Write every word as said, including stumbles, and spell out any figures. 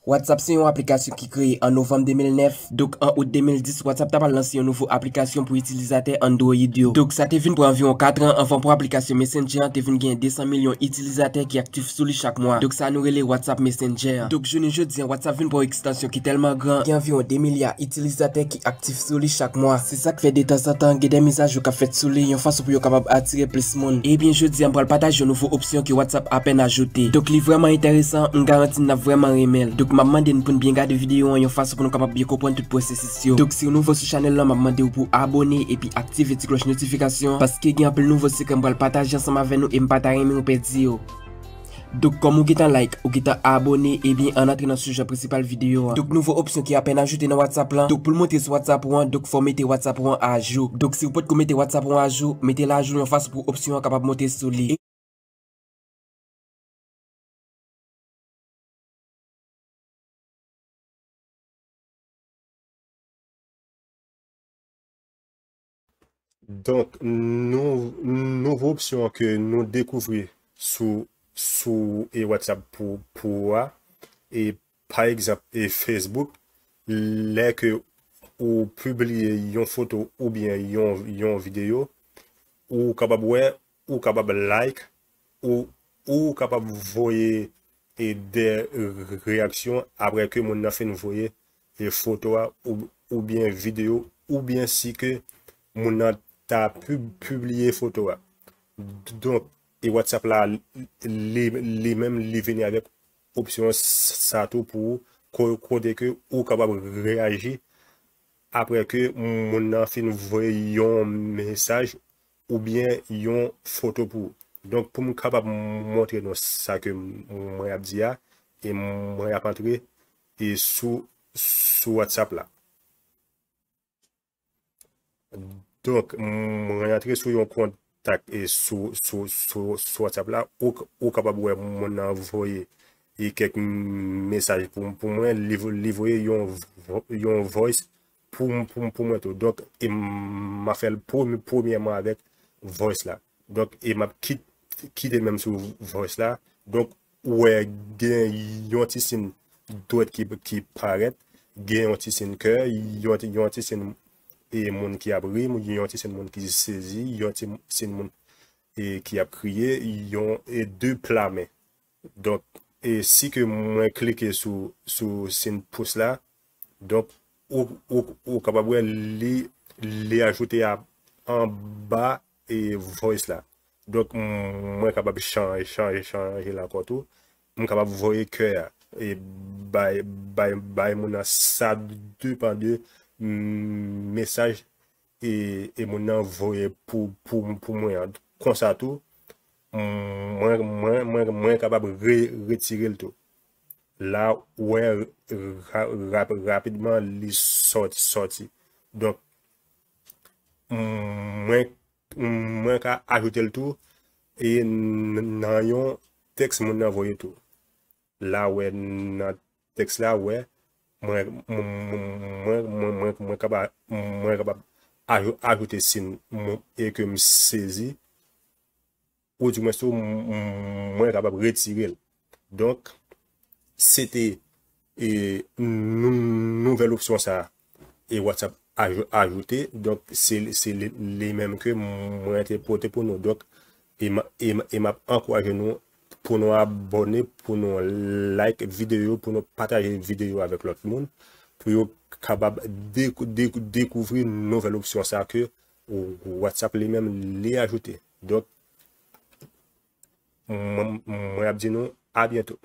WhatsApp se yon aplikasyon ki kreye an novanm de mil nèf. Donk, an out de mil dis, WhatsApp ta pral lanse yon nouvo aplikasyon pou itilizatè Android yo. Donk, sa te vin pran anviwon kat an anvan pou aplikasyon Messenger an te vin gen de san milyon itilizatè ki aktif sou li chak mwa. Donk, sa nou rele WhatsApp Messenger. Donk, jounen jodi an, WhatsApp vin pran yon ekstansyon ki tèlman gran, gen anviwon de milya itilizatè ki aktif sou li chak mwa. Se sa k fè detanzantan, gen de mizajou k ap fèt sou li, yon fason pou yo kapab atire plis moun. Ebyen, jodi a, m pral pataje yon nouvo opsyon ke WhatsApp apèn ajoute. Donk, li vrèman enteresan, m garanti n ap vrèman renmen l. Donk, m ap mande n pou n byen gade videyo an yon fason pou nou kapab byen konprann tout pwosesis yo. Donk, si w nouvo sou chanèl lan, m ap mande w pou abone epi aktive ti klòch notifikasyon, paske gen anpil nouvo sekrè m pral pataje ansanm avè nou e m pa ta renmen w pèdi yo. Donk, kòm ou gentan like, ou gentan abone, ebyen, ann antre nan sijè prensipal videyo a. Donk, nouvo opsyon ki apèn ajoute nan WhatsApp lan. Donk, pou l montre sou WhatsApp ou an, donk, fò w mete WhatsApp ou an ajou. Donk, si w potko mete WhatsApp ou an ajou, mete l ajou yon fason pou opsyon an kapab monte sou li. Donk, nou, nouvo opsyon ke nou dekouvri sou, sou, e, WhatsApp pou, pou ou a, e, pa egzanp, e, Facebook, lè ke ou pibliye yon foto oubyen yon, yon videyo, ou kapab wè, ou kapab like, ou, ou kapab voye, e, de reyaksyon apre ke moun nan fin voye, e, foto a ou, oubyen videyo, oubyen si ke moun nan ta pib-, pibliye foto a. Donk, e WhatsApp la, li, li menm, li vini avèk opsyon sa tou pou ou, ko-, kote ke ou kapab reyaji apre ke moun nan fin voye yon mesaj oubyen yon foto pou ou. Donk, pou m kapab montre nou sa ke mwen ap di a, e mwen ap antre e sou, sou WhatsApp la. Donk, mwen antre sou yon kontak e sou, sou, sou, sou WhatsApp la, ou, ou kapab wè moun nan voye e kèk mesaj pou, pou mwen, li, li voye yon vo-, yon voice pou, pou, pou mwen tou. Donk, e m ap fè l premye-, premyèman avèk voice la. Donk, e m ap kit-, kite menm sou voice la. Donk, ou wè gen yon ti siy dwèt ki, ki parèt, gen yon ti siy kè, yon ti, yon ti siy, e, moun ki ap ri, yon ti siy moun ki sezi, yon ti siy moun, e, ki ap kriye, yon, e, de pla men. Donk, e, si ke mwen klike sou, sou siy pous la, donk, ou, ou, ou kapab wè li, li ajoute a anba, e, voice la. Donk, m-, mwen kapab chanje, chanje, chanje l ankò tou. M kapab voye kè a, e bay, bay, bay moun nan, sa depann de, mm, mesaj e, e moun nan voye pou, pou, pou mwen an. Konsa tou, mwen, mwen, mwen, mwen kapab re-, retire l tou. La, ou wè, ra-, rap-, rapidman, li sòti, sòti. Donk, mwen, mwen ka ajoute l tou, e n-, nan yon tèks moun nan voye tou. La, ou wè, nan tèks la, ou wè, mwen, mwen, mwen kapab, mwen kapab ajou-, ajoute siy, mwen, e ke m sezi, ou di mwens tou, m-, m-, mwen kapab retire l. Donk, se te, e, nou-, nouvèl opsyon sa a, e WhatsApp ajou-, ajoute. Donk, se, se li, li menm ke mwen te pote pou nou. Donk, e m-, e m-, e m ap ankouraje nou pou nou abòne, pou nou like videyo, pou nou pataje videyo avèk lòt moun, pou yo kapab dekou-, dekou-, dekouvri nouvèl opsyon sa a ke WhatsApp li menm li ajoute. Donk, mwen, mwen ap di nou a byento.